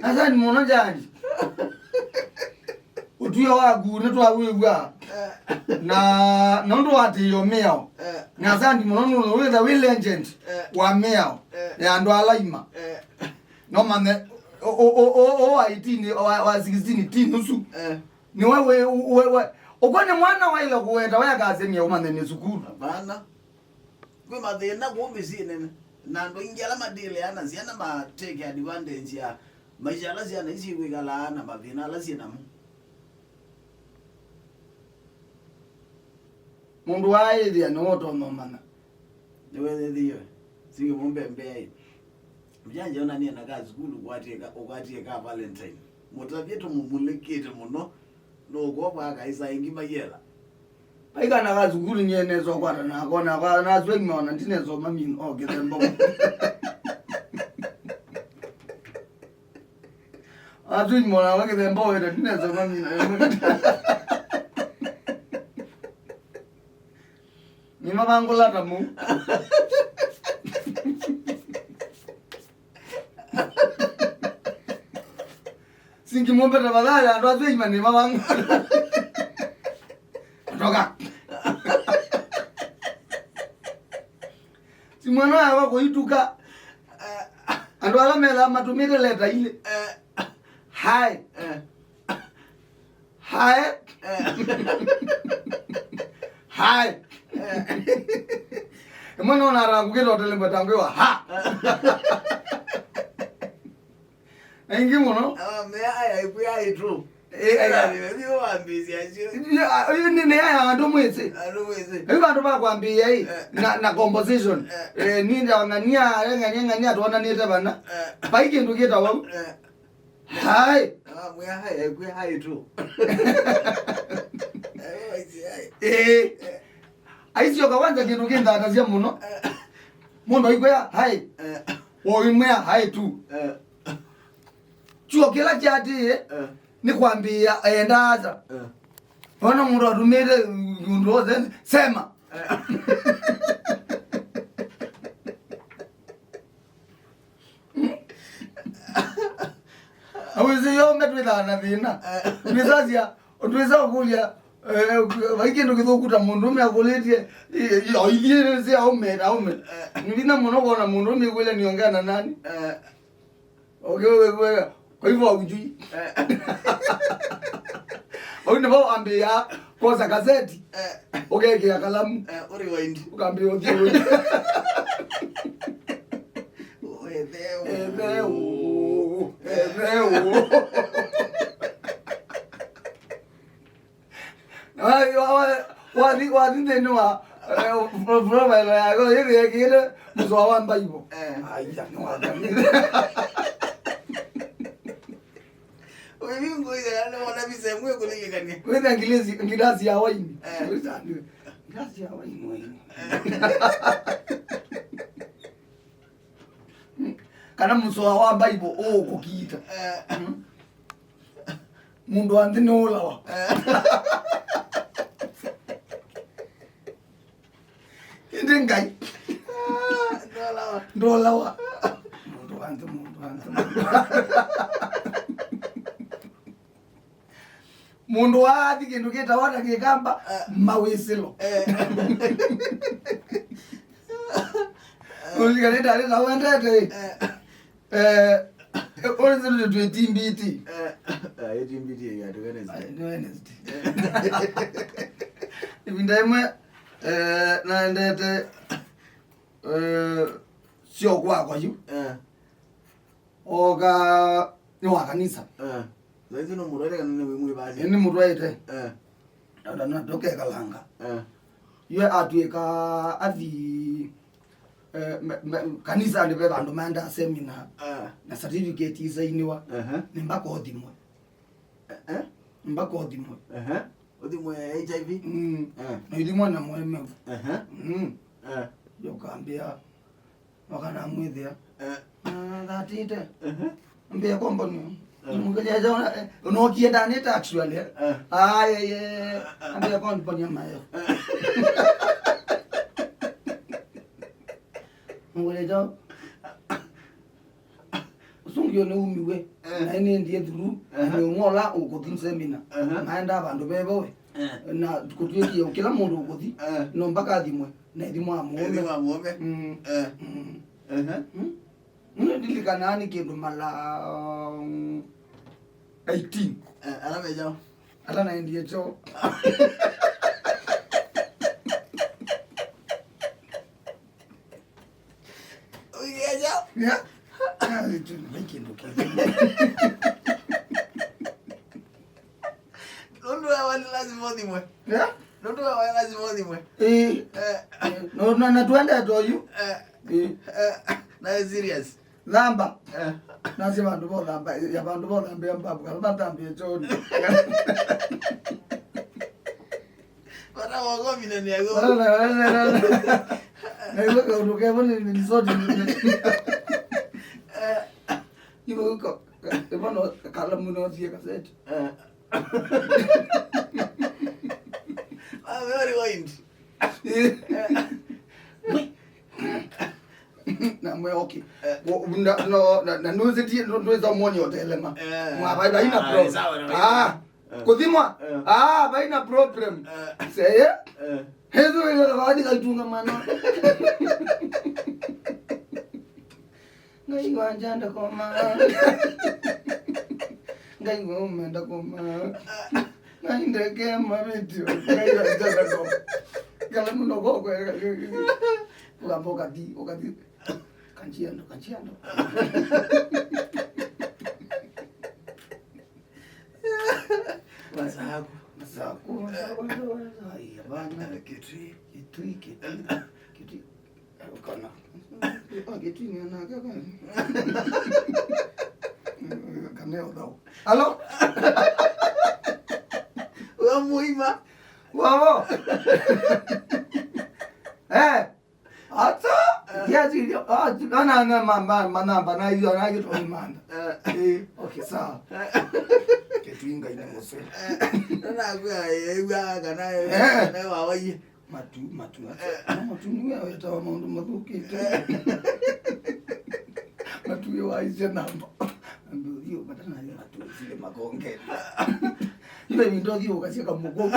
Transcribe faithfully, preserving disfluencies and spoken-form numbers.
Asante mũno, Judge. Ũtw'ĩo waku nĩtwawĩw'a. Eh. Na nũndũ watĩĩo mĩao. Eh. Na asante mũno nũndũ wĩtha wĩ legend. Eh. Wa mĩao. Eh. Ya andũ ala ima. Eh. No mame, o, o, o, o, o wa eighteen, o wa, wa sixteen, teen ũsu. Eh. Nĩwe wĩ, wĩ, wĩ, ũkw'a nĩ mwana waĩle kũweta we akasemia ũmanye nĩ sukulu. Hapana. Kwĩ mathĩna kũu mĩsyĩnĩ, na andũ aingĩ ala madĩlĩaa na syana ma take advantage ya maisha ala syana isu ikwĩkalaa na mathĩna ala syĩ namo. Mũndũ waaĩthĩa nĩwe ũtonya ũmanya. Nĩwethĩthĩwe. Sikĩ mũmbembeaĩ. Mjanja onanie na ka sukulu ũkwatie ka, ũkwatie ka Valentine. Mũtavye tũmũmulĩkĩte mũno. Nũkwova akaisa ĩngĩ mayela. Vaikana ka sukulu nyie nesa ũkwata nako, na kwa naswa imaona ndinesa ũmamina o kĩthembo. Atwimona wa kĩthembo wenda ndinesa ũmamina. Nĩmavangũla ta mũu. Singi mũmbe tafadhali, andũ asu eima nĩmavangũla. Toka. Si mwana wa kũituka. Andũ ala methaa matũmĩte leta ilĩ. Hi. Eh. Hi. Eh. Hi. Eh. Ĩmwe nona arangũkĩte ũtelembe tangwĩwa ha. Na ingĩ mũno. Ah, mea aya ikuya itu. Eh, aya. Aya, nĩ wambĩĩsya acio. Ya, yu nĩ, nĩ aya andũ mwĩsĩ. Andũ mwĩsĩ. Yu andũ ba kwambĩĩa ĩ, eh, na, na composition. Eh. Eh, nĩ ng'ania, ng'ania, ng'ania tuonanĩte bana. Eh. Bai kĩndũ kĩtawa. Eh. Hi. Ah, mwĩa hi, ekwĩa hi tu. Eh, waisi hi. Eh. Eh. Aisyoka kwanza kĩndũ kĩnthatasya mũno. Eh. Mũndũ aikwĩa hi. Eh. Woimwĩa hi tu. Eh. Chuo kĩla kyatĩĩe, eh, nĩ kwambĩĩa enda asa. Eh. Ona mũndũ atũmĩte ũndũ wothe, sema. Eh. Awĩsĩ yome twĩthaa na thĩna. Eh. Twĩsasya, twĩsa ũkũlya, eh, vai kĩndũ kĩthũku ta mũndũ ũme akũlĩtye, i-, i-, o ithiĩ sya aume, aume. Eh. Nĩ vinya mũno kwona mũndũ ũme kwĩle niongea na nani. Eh. Okay, wewe, wewe. Kwa hivyo haujui. Eh. Au nĩvo ambĩĩa kosa kaseti. Eh. Ũkekĩa kalamu. Eh, ũrewind. Ũkambĩĩa ũthiĩ ũthiĩ. Etheu. Etheu. Etheu. Ai, wa, wa, wathi, wathi nthĩnĩ wa, eh, profile yako, ĩthĩ yekĩĩte mũsoa wa Bible. Eh. Ai, ya, nĩ wathanĩte. Ũivi ngũiza, nĩ wona visa ĩmwe kũlilikania. Wĩna ngilasi, ngilasi ya waini. Eh. Wĩna ngilasi ya waini, waini. Eh. Kana mũsoa wa Bible ũkũkiita. Eh. Mm. Mũndũ wa nthĩ nĩũlawa. Eh. Ĩndĩ Ngai. Ah, ndolawa. Ndolawa. Mũndũ wa nthĩ, mũndũ wa nthĩ, mũndũ wa nthĩ. Mũndũ waathi kĩndũ kĩtawa na Kĩkamba, eh, mawĩsĩlo. Eh. Ũlikanĩte arĩ na wendete, eh. Eh, eh, ũrĩ nzĩndũ twĩ T B T. Eh, ah, ĩ T B T ya, twĩ Wednesday. Ah, nĩ Wednesday. Eh. Ĩvinda ĩmwe, eh, naendete, eh, syo kwakwa yu. Eh. Oka nĩ wa kanisa. Eh. Saizi nũmũtwaĩte kana nĩ wĩmwĩvasya? Ĩĩ, nĩmũtwaĩte. Eh. Na, na, na tũkekalanga. Eh. Yue atw'ĩka athi, eh, me, me, kanisanĩ ve vandũ maendaa seminar. Eh. Na certificate isainiwa. Ehe. Nĩ mbaka ũthimwe. Eh, eh? Mbaka ũthimwe. Ehe. Ũthimwe H I V? Mm. Eh. Na ithimwa na mũemevu. Ehe. Mm. Eh. Yũkambĩa, Wakanamwĩthĩa. Eh. Ah, thatĩte. Ehe. Ambĩa kombo nĩ. Eh. Mũkĩlya jaona, eh, ũnokie ndanĩte actually, eh. Eh. Ai, ai, eh, ambĩa kombo nyama yo. Eh. Mũkĩlya jao. Ngio nĩ umiwe, eh, na nĩendie through, aha, nĩ ũmwe ũla ũkũthi seminar. Aha. Maendaa vandũ veva we. Eh. Na kũtwĩkie kĩla mũndũ ũkũthi, eh, no mpaka athimwe, na ĩthimwa mũũme. Ĩthimwa mũũme. Mm. Eh. Mm. Aha. Mm. Nĩndilikanaa nĩ kĩndũ mala, mm, eighteen. Eh, ala mejawa. Ala naendie choo. Ũigeja? Yeah. Ah, ĩtu nĩ kĩndũ kĩngĩ. Nũndũ wa wani lazima ũthimwe. Yeah? Nũndũ wa wani lazima ũthimwe. Eh. Eh. No, no, na tuende toyu. Eh. Eh. Eh. Na serious. Thamba. Eh. Nasi vandu vo thamba, ya vandu vo thamba ya mbabu, kana mathambie chooni. Vata woko vina ni ago. Wala, wala, wala, wala. Na iwe kaundu kevo ni, ni sote. Eh. Iwe uko, iwe no kalamu no sie kaseti. Eh. Ah, very wide. Eh. Na mwe, okay. Eh. Wo-, na, no, na, na nũsĩtie, ndũ-, ndwĩsa mwoni ũtelema. Eh. Mwa, vai-, vaina, ah, problem. Sawa, na vaina. Ah, eh, kũthimwa? Eh. Ah, vaina problem. Eh. Seye? Eh. Hezo ĩla vathi kaitunga mana. Ngai wanja ndakoma. Ngai we ũmenda koma. Ngai ndeke mavĩtyo. Ngai wanja ndakoma. Kala mũno kokwe. Ũkamba ũkathi, ũkathi. Kanjiando, kanjiando. Masaku. Masaku, masaku, masaku. Ai, hapana. Kitui. Kitui, kitui. Kitui. Kana. Ah, Kitui ni anaka kana. Kana ũthau. Alo? Wa muima. Wavo. Eh. Ata? Eh. Yes, you, ah, ana, ana, ma, ma, manamba na iyo na iyo to manda. Eh. Eh, okay, sawa. Eh. Kitui Ngai nĩ mũseo. Eh. Na na kwa ewa kana, eh, kana wa waye. Matu, matu, ata. Eh. Na matu nĩ wĩa wetawa maũndũ mathũkĩte. Eh. Matu yo waisye namba. Ndio hiyo, matana ni matu zile makonge. Ile ndio hiyo ukasiaka mgongo.